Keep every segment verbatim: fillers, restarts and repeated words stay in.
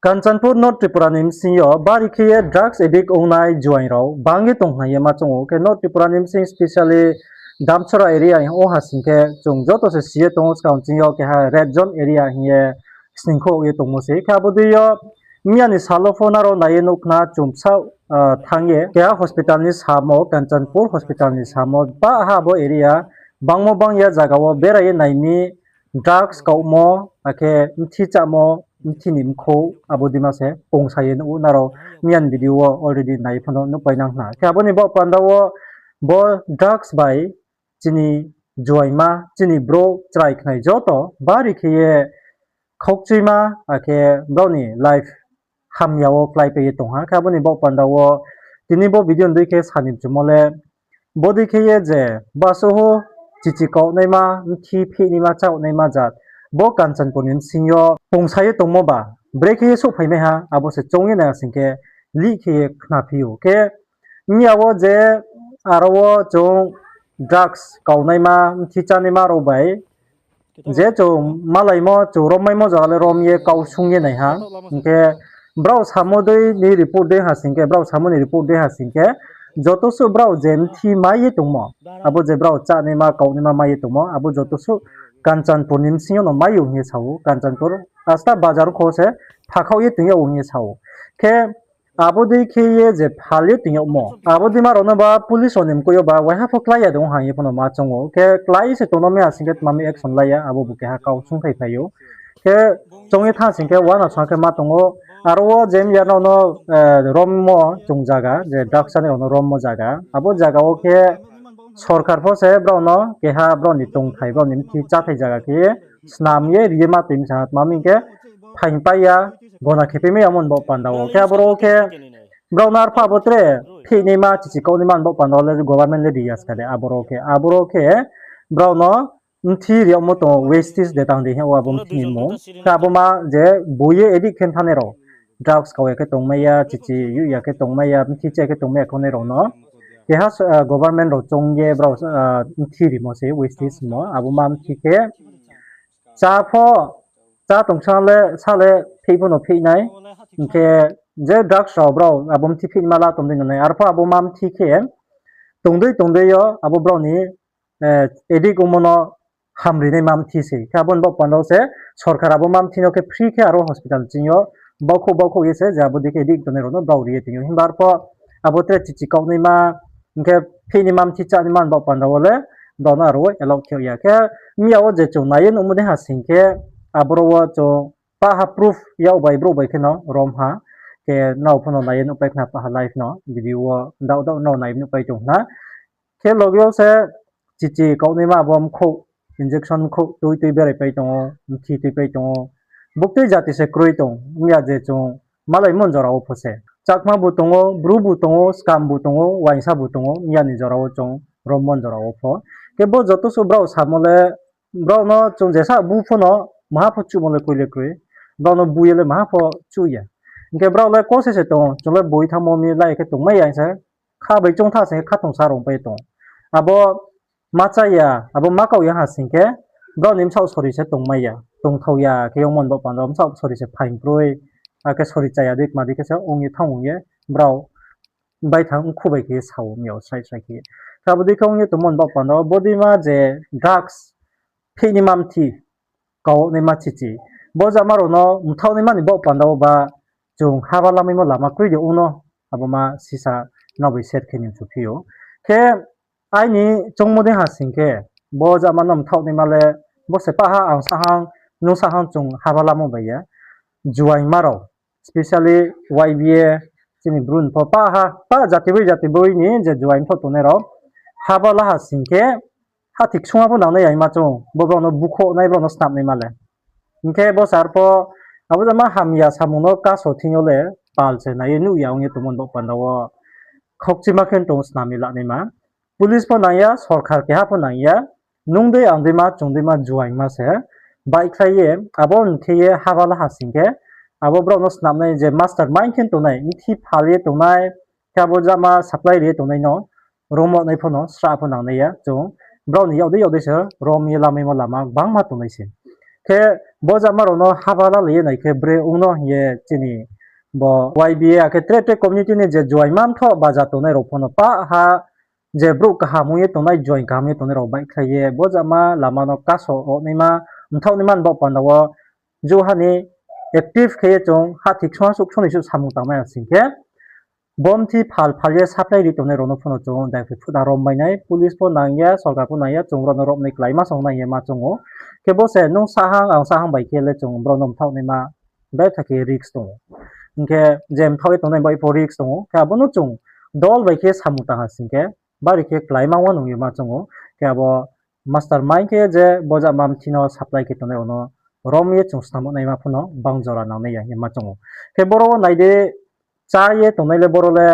Kanchanpur North Tripura ni bsing yo bari khe ye drugs addict ongnai juaing rao bang ye tong hna ye ma choung ou. Khe North Tripura ni bsing specially Damcherra area ong ha sing khe chung joto se si ye tong ou, skang ching yo keha red zone area hing ye sning kho ye tongmo se. Khe abo dei yo miya ni sal wo pho nrao nai ye nuh khna chung bsaoh thanng ye keha hospital ni samo, Kanchanpur hospital ni samo, pah ha bo area, bangmo bang ya zaga wo berai ye nai mi drugs kauhmo, akhe bthi chámo, bthi ni mkhouh, abo dei ma se pungsa ye nuh ou, nrao miya ni video wo already nai pho no nuhpai nang khna. Khe abo ni baoh panda wo bo drugs bai chini juaingma, chini brouh chrai khnai joto bari khe ye khaukchuima, akhe brao ni life hamya wo kláipai ye tong ha. Khe abo ni baoh panda wo tini bo video ni dei khe sa ni mchumo le, bodei khe ye je basuhu chichi kauhnaima, bthi phihnaima, cháohnaima jat, bo Kanchanpur ni bsing yo pungsa ye tongmo ba, brekhe ye souhphaimai ha, abo se choung ye nai ha sing khe lih khe ye khnaphi ou. Khe miya wo je aro wo chung drugs kauhnaima, bthi chánaima rao bai je chung malaimo, chung rommaimo jora le rom ye kau sung ye nai ha. Hing khe brao samo dei ni report dei ha sing khe, brao samo ni report dei ha sing khe, joto suh brao je bthi mai ye tongmo, abo je brao chánaima, kauhnaima mai ye tongmo, abo joto suh Kanchanpur ni bsing yo no mai ou hing ye sa ou. Kanchanpur asta bazar kho se phakhaoh ye tong yag ou hing ye sa ou. Khe abo dei khe ye je phal ye tong yagmo, abo dei ma rao no ba police rao ni mkoih yo ba waiha pho klái ya de ong ha hing ye pho no ma choung ou. Khe klái se tongno mi ha sing khe tma mi action lai ya, abo bo keha kau sungthai phai ou. Khe choung ye thanng sing khe uana sa khe ma tong ou. Aro wo je miya rao no rommo chung zaga, je drugs chánai rao no rommo zaga, abo zaga wo khe sorkar pho se brao no keha brao ni tongthai, brao ni bthi cháthai zaga khe ye snam ye ri ye ma tui mi sa ha, tma mi hing khe phaingpai ya, gona khe paimai ya mo ni baoh panda wo. Khe aboro wo khe brao no arphuh abo tre phihnaima, chichi kauhnaima ni baoh panda wo le government le ri ya ska de aboro wo khe. Aboro wo khe brao no bthi ri yagmo tong ou, wastage de tang di hing ou abo bthi ni mmung. Khe abo ma je boi ye addict khe thanngnai rao, drugs kau ya khe tongmai ya, chichi yuh ya khe tongmai ya, bthi chá ya khe tongmai ya khongnai rao no keha government rao choung ye brao bthi rimo se wastage mo, abo ma bthi khe chá pho, chá tong sa le, sa le phih pho no phih nai. Hing khe je drugs rao brao abo bthi phihma la tong dei no nai, arphuh abo ma bthi khe tong dei tong dei yo abo brao ni addict ongmo no hamri nai ma bthi se. Khe abo ni baoh panda wo se sorkar abo ma bthi no khe free khe aro hospital ching yo baohkhouh baohkhouh ye se je abo dei khe addict tongnai rao no brao ri ye tong ou. Himba arphuh abo tre chichi kauhnaima, hing khe phihnaima, bthi chánaima ni baoh panda wo le brao no aro allow khe ya. Khe miya wo je chung nai ye nuhmo dei ha sing khe, aboro wo chung pah ha proof yag bai brouh bai khe no rom ha. Khe nrao pho no nai ye nuhpai khna pah ha live no, video wo daoh daoh nrao nai ye nuhpai tong khna. Khe loge wo se chichi kauhnaima abo mkhouh, injection mkhouh tui tui beraipai tong ou, bthi tuipai tong ou. Buktui jati se kroi tong, miya je chung malaimo ni jora wo pho se. Chakma bu tong ou, Bru bu tong ou, Skam bu tong ou, Waingsa bu tong ou, miya ni jora wo chung rommo ni jora wo pho. Khe bo joto suh brao samo le, brao no chung jesa bu pho no maha pho chuhmo le kroi le kroi. Brao no bu ye le maha pho chuh ya. Hing khe brao le kose se tong ou, chung le boi thanngmo mi lai khe tongmai ya hing se, kha bai choungtha sing khe kha tongsa rungpai tong ou. Abo ma chá ya, abo ma kau ya ha sing khe, brao ni bsaoh sori se tongmai ya, tongthao ya khe ongmo ni baoh panda wo bsaoh sori se phaing kroi, akhe sori chaya dei kma dei khe se ong ye thanng ong ye, brao baithang mkhu bai khe sa ou miya wo srai srai khe. Khe abo dei khe ong ye tongmo ni baoh panda wo bodei ma je drugs, phihnaima bthi, kauhnaima chichi, bo jama rao no mthaohnaima ni baoh panda wo ba chung haba lamaimo lama kroi de ong no, abo ma sisa nrao bai share khe ni mchu phi ou. Khe aini choungmo dei ha sing khe, bo jama no mthaohnaima le, bo se pah ha ang sahang, nung sahang chung haba lamo bai ya. Juaingma rao, specially Y B A, chini Bru ni pho pah ha, pah jati boi jati boi ni je juaing pho tongnai rao, haba la ha sing khe, hathi ksungha pho nangnai ya hingma chung, bo brao no bukhouh nai, brao no snam naima le. Hing khe bo sar pho, abo jama hamya samung no kaso thing yo le, pal se nai ye nuh ya ong ye tongmo ni baoh panda wo, khaukchima khe tong snam ye la naima. Police pho nang ya, sorkar keha pho nang ya, nung dei ang dei ma, chung dei ma juaingma se, baihkhlai ye, abo ni khe ye haba la ha sing khe, abo brao no snamnai je mastermind khe tongnai, bthi phal ye tongnai, khe abo jama supply ri ye tongnai no, rommo nai pho no, srah pho nangnai ya, chung, brao ni yak dei yak dei se, rom ye lamaimo lama, gbangma tongnai se. Khe bo jama rao no haba lalai ye nai khe bre ong no hing ye chini bo Y B A akhe tre tre community ni je juaima mthoh baja tongnai rao pho no pah ha je brouh kaham ong ye tongnai, juaing kaham ye tongnai rao baihkhlai ye bo jama lama no kaso naima, mthaoh naima ni baoh panda wo jouha ni active khe ye chung hahthi ksung ha suh ksung ni suh samung tangmai ha sing khe, bo mthi phal phal ye supply ri tongnai rao no pho no chung daiphai phutha rom mai nai, police pho nang ya, sorkar pho nang ya, chung rao no romnai kláima song nai hing ye ma choung ou. Khe bo se nung sahang ang sahang bai khe le chung brao no mthaoh naima betha khe risk tong ou. Hing khe je mthaoh ye tongnai bai pho risk tong ou. Khe abo no chung dol bai khe samung tang ha sing khe, bari khe kláima wanung ye ma choung ou. Khe abo mastermind khe je bo jama mthi no supply khe tongnai rao no rom ye chung snamo naima pho no bang jora nangnai ya hing ye ma choung ou. Khe boro wo nai di, chá ye tongnai le boro le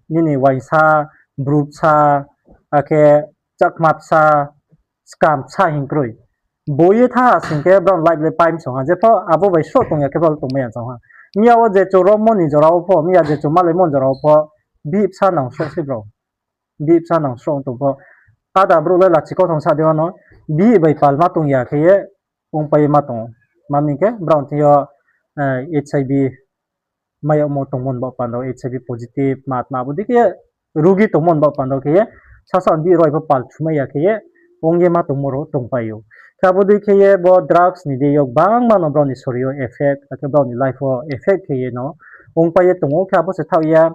nini uaingsa, bru bsa, akhe chakma bsa, skam bsa hing kroi. Bo ye tha ha sing khe brao ni life le paim song ha, je pho abo bai sroh tong ya khe brao le tongmai ya song ha. Miya wo je chung rommo ni jora wo pho, miya je chung malaimo ni jora wo pho, bihih bsa nang sroh sei brao. Bihih bsa nang sroh tong pho. Ada brouh le lachi kauthang sa dei ano, bihih bai palma tong ya khe ye, ongpai ye ma tong ou. Mami khe brao thing yo, eh, H I V mai yagmo tongmo ni baoh panda wo H I V positive, ma tma abo dei khe ye rugi tongmo ni baoh panda wo khe ye, sasa ni bihih rao pho pal thumai ya khe ye, ong ye ma tongmo rao tongpai ou. Khe abo dei khe ye bo drugs ni deing yo gbangma no brao ni sori yo effect, akhe brao ni life wo effect khe ye no ongpai ye tong ou. Khe abo se thaoh ya,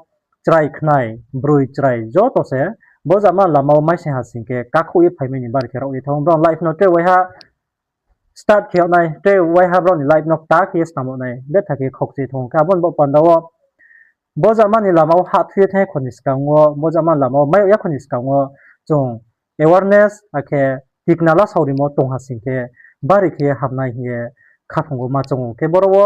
chrai khnai, broi chrai joto se bo jama lama wo maising ha sing khe kakhouh ye phaimai ni bari khe rao ye thanng ou. Brao ni life no tre waiha start khe yag nai, tre waiha brao ni life no kta khe ye snam yag nai, betha khe khaukchoi thanng ou. Khe abo ni baoh panda wo bo jama ni lama wo hahthu ye thanng ya kho ni skang wo, bo jama ni lama wo mai yag ya kho ni skang wo chung awareness akhe tikna lasao rimo tong ha sing khe bari khe hamnai hing ye khaphang wo ma choung ou. Khe boro wo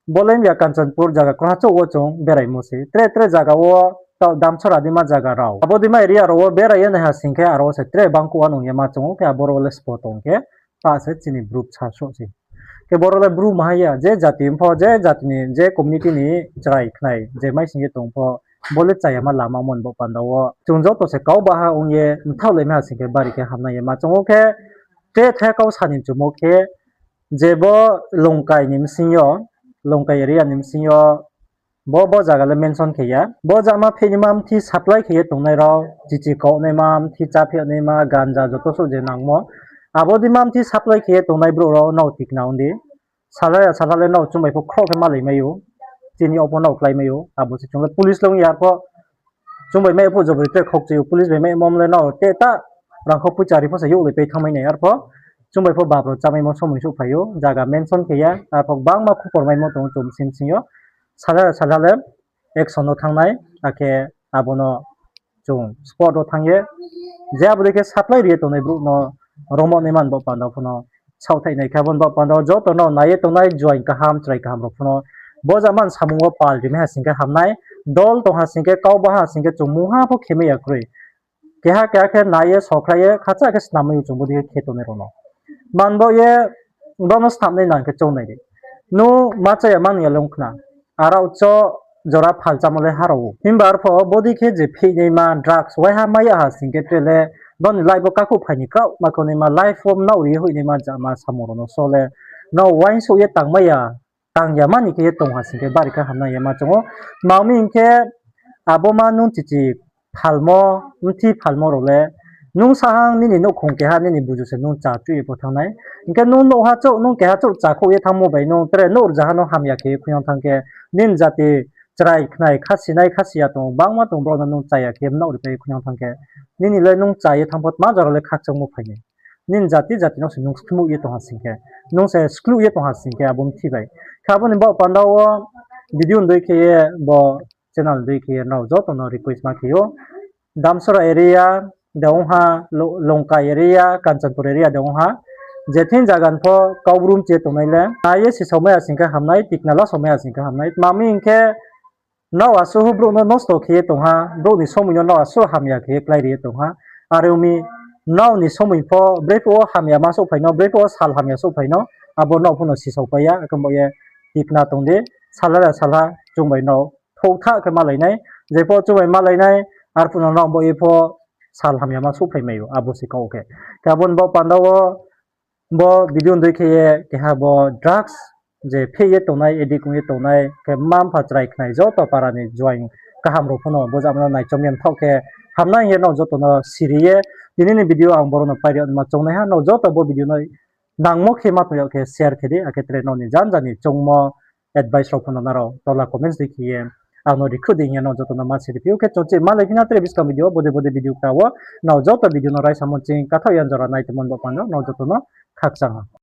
bo le ya Kanchanpur zaga krahachouh wo chung beraimo se. Tre tre zaga wo taoh Damsora deima zaga rao, abo deima area rao wo berai ye nai ha sing khe aro wo se tre bangkuh wanung ye ma choung ou. Khe aboro wo le sbo tong khe pah se chini bru bsa sroh se. Khe boro le bru maha ya, je jati pho, je jati ni, je community ni chrai khnai, je maising ye tong pho, bo le chayama lama mon bo panda wo chung joto se kau baha ong ye mthaohlaimai ha sing khe bari khe hamnai ye ma choung ou. Khe tre the kau sa ni mchumo khe, je bo Longkai ni bsing yo, Longkai area ni bsing yo, bo, bo zaga le mention khe ya. Bo jama pheihnaima mthi supply khe ye tongnai rao, chichi kaunaima, mthi chá pheihnaima, ganja joto souh je nangmo. Abo deima mthi supply khe ye tongnai brouh rao nrao tikna ong di. Salha ya salha le nrao chung bai pho khroh khe malaimai ou. Chini yo pho nrao kláimai ou. Abo se chung le police le ong ya arpho. Chung bai mai pho jobori tre khaukchoi ou, police bai maimo le nrao te ta rangkho poicha ri pho se youhlaipai thanngmai nai arpho. Chung bai pho bap rao chámaimo somoi souhphai ou, zaga mention khe ya, arpho gbangma khupor maimo tong ou chung bsing bsing yo. Salha salha le action no thanng nai, akhe abo no chung spot wo thanng ye, je abo dei khe supply ri ye tongnai brouh no rommo naima ni baoh panda pho no saohthaih nai khe, abo ni baoh panda wo joto no nai ye tongnai juaing kaham, chrai kaham rao pho no bo jama ni samung wo pal rimai ha sing khe hamnai, dol tong ha sing khe, kau baha sing khe chung mungha pho khemai ya kroi. Keha keha khe nai ye, sokhlai ye, khacha khe snam mai ou chung bo dei khe khe tongnai rao no. Man bo ye, bo no snamnai nang khe choungnai di. Nung ma chá ya mani ya le ong khna. Arao cho jora phal chámo le ha rao ou. Himba arpho bo dei khe je pheihnaima drugs waiha mai ya ha sing khe tre le, bo ni life wo kakhouh phai ni kraoh ma khe naima, life wo mnaoh ri ye hoihnaima jama samung rao no so le, nrao uaingsouh ye tangmai ya, tang ya mani khe ye tong ha sing khe bari khe hamnai ye ma choung ou. Tma hing khe, abo ma nung chichi phalmo, mthi phalmo rao le, nung sahang nini nouhkhong keha nini buju se nung chá chuh ye pho thanng nai. Hing khe nung nouhha chouh, nung keha chouh chákhouh ye thanngmo bai nung tre nouh rzaha no hamya khe ye khuinang thanng khe, nini jati chrai khnai, khasi nai, khasi ya tong ou, gbangma tong ou, brao no nung chá ya khe ye mnaoh ripai ye khuinang thanng khe, nini le nung chá ye thanng pho tma jora le khakchangmo phai nai. Nini jati jati no se nung skmuh ye tong ha sing khe, nung se skluh ye tong ha sing khe abo mthi bai. Khe abo ni baoh panda wo video ni dei khe ye bo channel ni dei khe ye nrao joto no request ma khe ou. Damsora area de ong ha, Lo-, Longkai area, Kanchanpur area de ong ha. Je thing zaga ni pho Kaubru mchi ye tongnai le, nai ye sisaomai ya sing khe hamnai, tikna lasaomai ya sing khe hamnai. Tma hing khe, nrao asuh brouh no nosto khe ye tong ha, brouh ni somoi no nrao asuh hamya khe ye klái ri ye tong ha. Are ong mi, nrao ni somoi pho, brephuh wo hamya ma souhphai no, brephuh wo sal hamya souhphai no, abo nrao pho no sisaopai ya, akhe bo ye tikna tong di, salha ya salha, chung bai nrao thouhtha khe malai nai, jepho chung bai malai nai, arphuh no nrao bo ye pho sal hamya ma souhphai mai ou, abo se kau khe. Khe abo ni baoh panda wo, Bo video ni dei khe ye keha bo drugs je pheh ye tongnai, addict ong ye tongnai, khe mma mpha chrai khnai joto para ni joaing kaham rao pho no bo jama no naichom ye mthaoh khe hamnai hing ye nrao joto no siri ye tini ni video ang boro no pai ri yagnaima choungnaiha. Nrao joto bo video no nangmo khe ma tong yag khe share khe di, akhe tre nrao ni janja ni choungmo advice rao pho no nrao tola comments dei khe ye ang no rekhruh di hing ye nrao joto no ma siri phi ou. Khe chung chi malai phi na tre buskang video wo bodei bodei video kta wo nrao joto video no raisamo ching kathaoh yan jora nai tongmo ni baoh panda nrao joto no khakchang ha.